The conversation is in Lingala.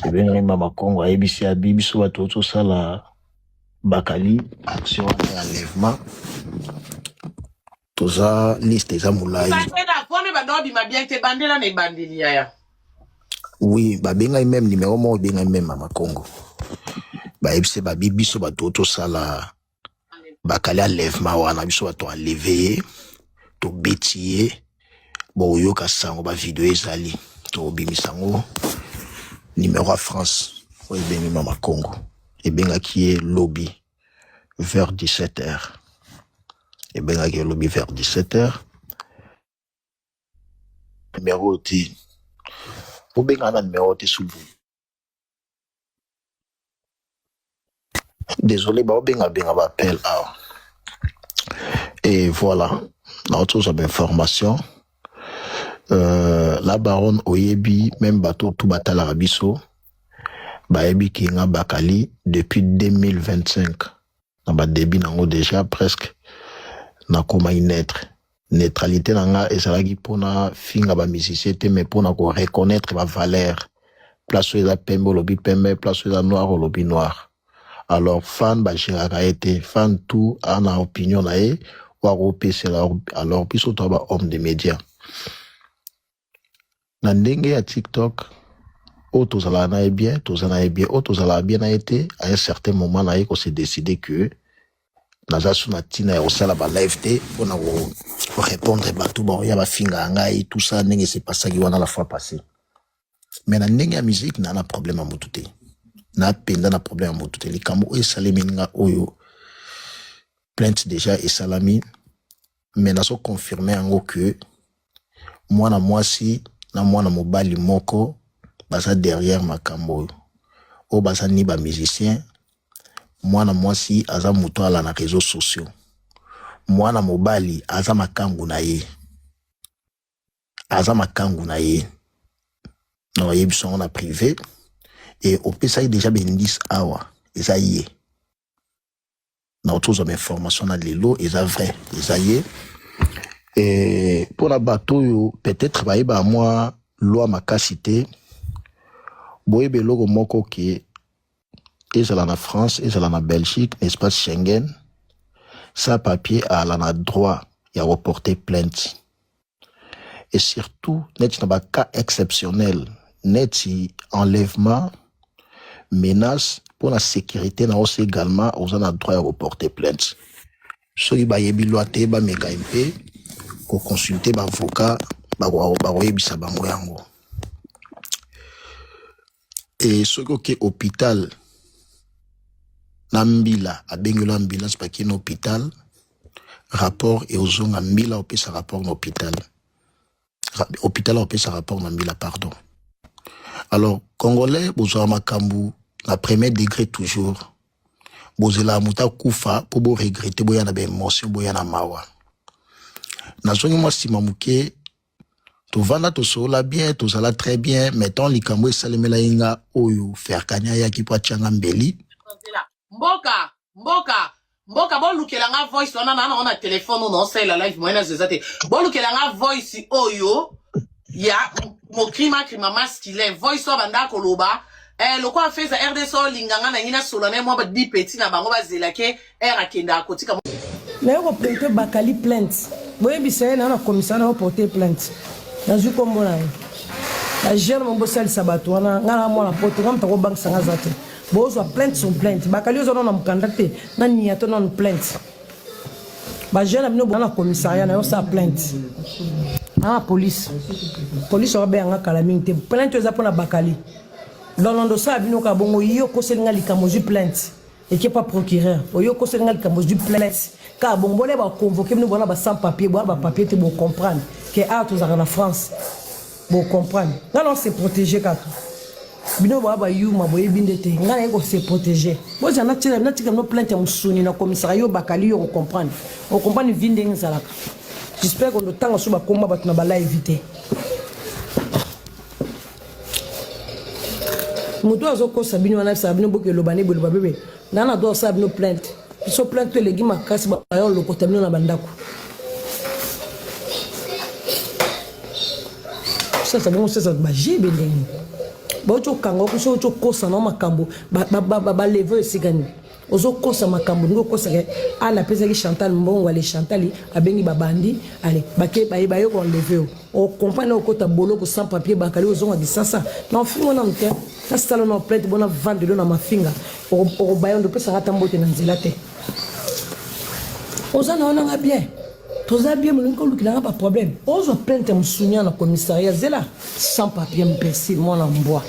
Ebengaki mama Kongo ayebisi abi biso bato tosala bakali action wana ya enlèvement toza liste eza molai. Bandela fone banda obima bien te bandela na ebandeli yaya. Oui, babengaki meme numero moko ebengaki meme mama Kongo. Bayebisi babi biso bato tosala bakali enlèvement wana biso bato enleve ye tobeti ye bokoyoka sango ba video ezali tokobimisa yango numero ya France oyo ebengi mama Kongo ebengaki ye lobi vers 17 heures ebengaki ye lobi vers 17 heures numero te bobengaka na numero te s'il vous Désolé, baobenga benga ba appel awa. Et voilà, nauti kozwa ba information. La baronne oyebi même bato tout batalaka biso bayebi ke nga bakali depuis 2025 na ba début nango déjà presque nakomaki neutre. Neutralité na nga ezalaki mpona finga ba musicien te mais mpona ko reconnaître ba valeur. Place oyo eza pembe olobi pembe, place oyo eza noir olobi noir. Alors fan ba géraka ye te, fan tout a na opinion na ye oyo akopesela. Alors biso toza ba homme de média. Na ndenge ya TikTok oyo tozalaka na ye bien, toza na ye bien, oyo tozalaka bien na ye te, à un certain moment na ye ko se décider que naza su na ntina ya kosala ba live te mpona ko répondre bato baoya bafingaka ngai tout ça ndenge se passaki wana la fois passée. Mais na ndenge ya musique na na problème ya motu te, na mpenza na problème ya motu te. Likambo oyo esalemi nga oyo plainte déjà esalami, mais nazo confirmer yango que mwana mwasi na mwana mobali moko baza derrière makambo oyo, oyo baza ni ba musicien. Mwana mwasi aza moto ala na réseaux sociaux, mwana mobali aza makangu na ye, aza makangu na ye na oyebi yango na privé et opesaki déjà ba indice awa eza ye na otozwa ba information na lelo eza vrai eza ye. E mpona bato oyo peut-être bayeba mwa loi makasi te, boyeba eloko moko ke ezala na France, ezala na Belgique, na espace Schengen, sans papier ala na droit ya koporter plainte. Et surtout neti na bacas exceptionnel neti enlèvement, menace mpona sécurité na osi également oza na droit ya koporter plainte. Soki bayebi loi te, bameka mpe koconsulte baavocat, bakoyebisa bango yango. E soki oke hôpital na mbila abengeli ambulance bakei na hôpital, rapport eozonga mbila opesa rapport na hôpital, hôpital opesa rapport na mbila, pardon. Alors congolais bozwaka makambo na premier degré toujours, bozelaka moto akufa mpo boregrete, boya na baémotion, boya na mawa. Nazongi mwa nsima moke, tovanda tosolola bien, tozala très bien, mais tant likambo esalemela ye nga oyo Ferkani ayaki mpo atianga mbeli. Mboka mboka mboka, bolukela nga voice wana na nango na telefone oyo naosalela live moyen nazo eza te. Bolukela nga voice oyo ya mokrima krima masculin, voice oyo banda koloba lokola feza RDC olinga nga nangi nasola na ye mwa ba petit na bango bazelake r akendaka kotika. Naye koporte bakali plainte, boyebisa ye naa na commissaire na oporte plainte, nazwi nkombo na ye. Bajeune mo bosalisa bato wana, ngai na mwana poto, nga moto akobangisa nga aza te. Bozwa plainte sur plainte, bakali oza nano na mokanda te na niato nano plainte. Bajeune na bino na commissariat na yosala plainte na police, police oyo kala mingi te. Plainte oyo eza mpona bakali lolondo osala bino kaka bongo. Yo okoseli nga likambo, ozwi plainte eke pa procureur, oyo okoseli nga likambo, ozwi plainte kaka bongo. Bona baconvoke bino, bona ba sans papier, bona bapapier te, bocomprendre ke awa tozalaka na France, bocomprendre nga na se protéger kaka. Bino boya bayuma, boyebi nde te ngai naye kose protéger. Bozala natika bino plainte ya mosuni na komisaka yo bakali, yo kocomprendre, ocomprendre vie ndenge ezalaka. J'espère kondo ntango so bakoma bato na balive te. Moto azokosa bino wana, bisaka bino boke eloba ne boeloba bebe nga na droit osala bino plainte. Biso plainte to eleki makasi, baya olokota bino na bandako. Sasa bongo sasa bajebe ndenge. Bauti okanga yo, soki outi okosa na makambo, baleve oyo esika nini? Ozokosa makambo ndenge okosaka. Ana apesaki Chantal mbongo, ale Chantal abengi babandi, ale bake baye baye koenlever yo. Ocomprendre, okota boloko sans papier, bakali ozonga Kisasa na ofingo nanu te. Nasala na plainte bona vandelo na mafinga, okobaya ndo opesanga ata mbote na nzela te. Oza na wana nga bien, toza bien, molingi kolukela nga baproblème, ozwa plainte ya mosunia na commissariat, zela sans papier, imbécile, mwana mbwa.